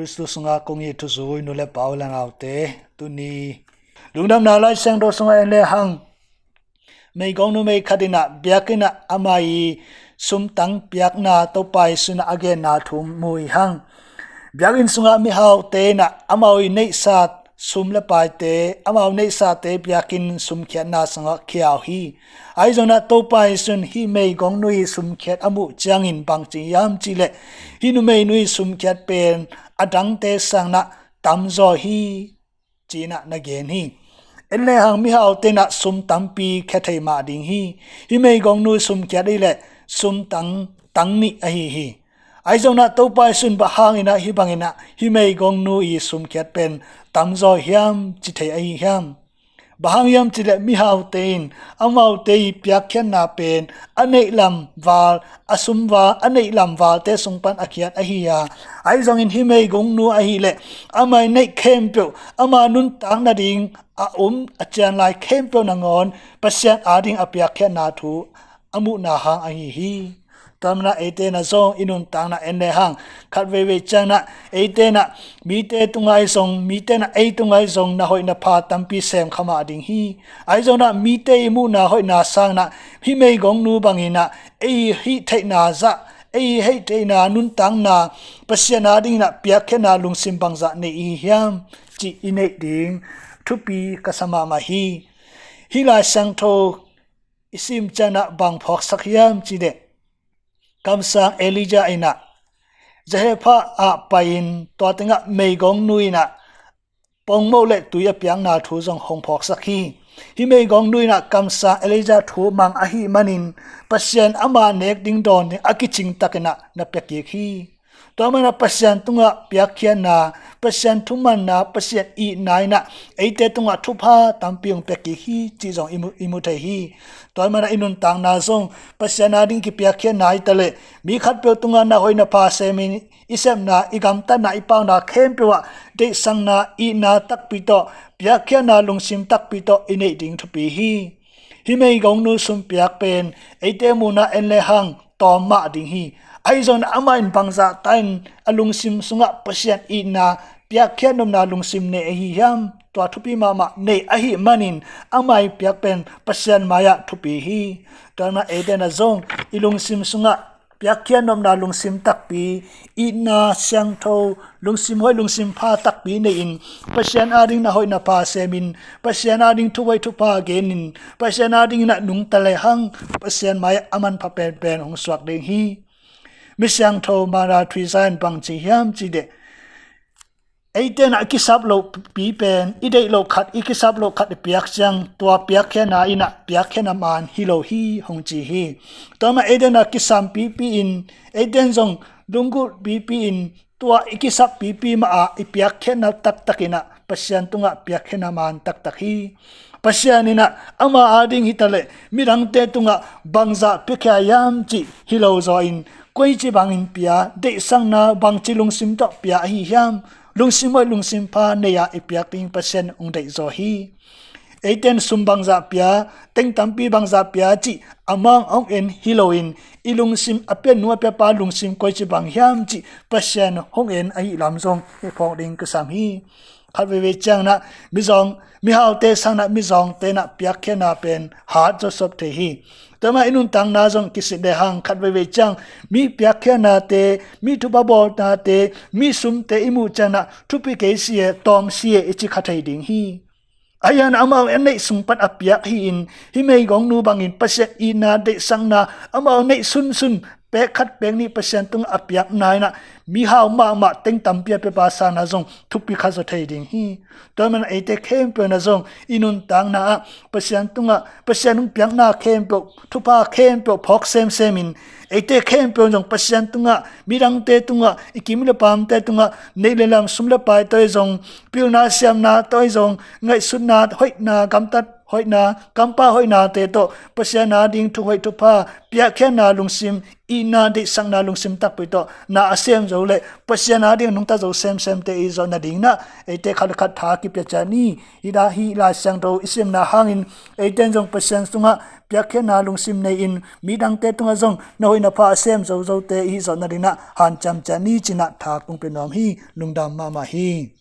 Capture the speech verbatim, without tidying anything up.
Khristu sungah kong it thuzui nu le pa u le naute, tuni Lungdamna Lai Siangtho sungah en lehang, meigong numei khat in ah biakinn ah ama i sumtang piakna Topa Jesu in ah a genna thu mu hi hang. Biakinn sungah mihaute in ah amau i neihsa sum le paite, amau neihsate biakinn sumkhiatna sungah khia uh hi. Ahi zongin ah Topa Jesu in hih meigong nu i sumkhiat a muh ciangin bang ci hiam cih leh, hih numeinu i sumkhiat pen a dangte sangin ah tamzaw hi, ci-in ah na gen hi. En lehang mihaute in ah sum tampi khia thei mah ding hi. Hih meigong nu sumkhiat ahih leh sumtang tang nih ahi hi. Ahi zongin ah Topa Jesu in bang hangin ah hih bangin ah hih meigong nu i sumkhiat pen tamzaw hiam ci thei ahi hiam? Bang hang hiam cih leh mihaute in amaute i piakkhiatna pen a neih lam val, a sum val, a neih lam valte sung pan a khiat ahi a, ahi zongin hih meigong nu ahih leh ama i neih khempeuh, ama nuntak nading a om a cian lai khempeuh nangawn Pasian ading a piakkhiatna thu a muhna hang ahi hi. Tua manin ah eite in ah zong i nuntakna en lehang, khat veivei ciangin ah eite in ah mite tungah zong, mite in ah ei tungah zong na hoih na pha tampi sem kha mah ding hi. Ahi zongin ah mite i muhna hoihna sangin ah hih meigong nu bangin ah ei hih theihna zah, ei hih theihna nuntakna Pasian adingin ah piakkhiatna lungsim bangzah nei i hi hiam cih i neih ding thupi ka sa mahmah hi. Hih Lai Siangtho i sim ciangin ah bang phawksak hiam cih leh, kamsang Elijah in ah Zarephath ah pai-in tua tengah meigong nu in ah pongmoh le tui a piakna thu zong hong phawksak hi. Hih meigong nu in ah kamsang Elijah thu mang ahih manin Pasian ama nek ding dawn ding a kicing takin ah na pia kik hi. Tua manin ah Pasian tungah piakkhiatna, Pasian thumanna, Pasian itna in ah eite tungah thupha tampi hong pia kik hi cih zong i mu, i mu thei hi. Tua manin ah i nuntakna zong Pasian ading kipiakkhiatna hi ta leh, mi khatpeuh tungah na hoih na pha semin i sepna, i gamtatna, i pauna khempeuh ah deihsakna, itna takpi tawh, piakkhiatna lungsim takpi tawh i neih ding thupi hi. Hih meigong nu sumpiak pen eite muhna en lehang tawm mah ding hi. Ahi zongin amah in bangzah ta in a lungsim sungah Pasian itna, piakkhiat nopna lungsim nei ahi hiam? Tua thupi mahmah nei ahih manin amah i piak pen Pasian mai-ah thupi hi. Tua manin ah eite in ah zong i lungsim sungah piakkhiat nopna lungsim takpi, itna siangtho, lungsim hoih lungsim pha takpi nei-in, Pasian ading na hoih na pha semin, Pasian ading thu hoih thu pha genin, Pasian adingin ah nungta lehang Pasian mai-ah a manpha penpen hong suak ding hi. Mi siangtho Mother Teresa in bang ci hiam cih leh, eite in ah a kisap loh pi pen, i deih loh khat, i kisap loh khat i piak ciang, tua piakkhiatna in ah piakkhiatna man hi lo hi, hong ci hi. Tua manin ah eite in ah kisam pipi in, eite in zong lunggulh pipi in, tua i kisap pipi mah ah i piakkhiatna taktak in ah Pasian tungah piakkhiatna man taktak hi. Pasian in ah ama ading hi ta leh midangte tungah bangzah piakhia hiam cih hi lo zaw in, koici bangin pia, deihsakna bangci lungsim tawh pia ahi hiam? Lungsim hoih lungsim pha nei-a i piak ding Pasian hong deih zaw hi. Eite in sum bangzah pia, teng tampi bangzah pia cih amah hong en hi loin, i lungsim, a pianu a piapa lungsim koici bang hiam cih Pasian hong en ahih lam zong i phawk ding kisam hi. Khat veivei ciangin ah mizawng, mihaute sangin ah mizawngte in ah piakkhiatna pen hat zawsop thei hi. Tua manin i nuntakna zong kisit lehang khat veivei ciang mi piakkhiatnate, mi thupha bawlnate, mi sumte i muh ciangin ah thupi kei si e, tawm si e i ci kha thei ding hi. Ahi zongin amau a neih sung pan a piak hi-in, hih meigong nu bangin Pasian itna, deihsakna amau neih sunsun, pek khat pek nih Pasian tungah a piakna in ah mihau mahmah, teng tampi a piapa sangin ah zong thupi kha zaw thei ding hi. Tua manin ah eite khempeuh in ah zong i nuntakna ah Pasian tungah, Pasian hong piakna khempeuh, thupha khempeuh phawk semsem in, eite khempeuh in zong Pasian tungah, midangte tungah, i kim le pamte tungah, neih le lam, sum le pai tawh i zong, pilna siamna tawh i zong, ngaihsutna, hoihna, gamtat hoihna, kampau hoihnate tawh Pasian ading thuhoih thupha, piakkhiatna lungsim, itna deihsakna lungsim takpi tawh na a sem zo le Pasian ading nungta zo semsemte i zawh nadingin ah eite khat le khat tha kipia ciat ni. Hih Lai Siangtho i simna hangin eite in zong Pasian sungah piakkhiatna lungsim nei-in midangte tungah zong na hoih na pha a sem zozote i zawh nadingin ah hanciam ciat ni ci-in ah tha kong pia nuam hi. Lungdam mahmah hi.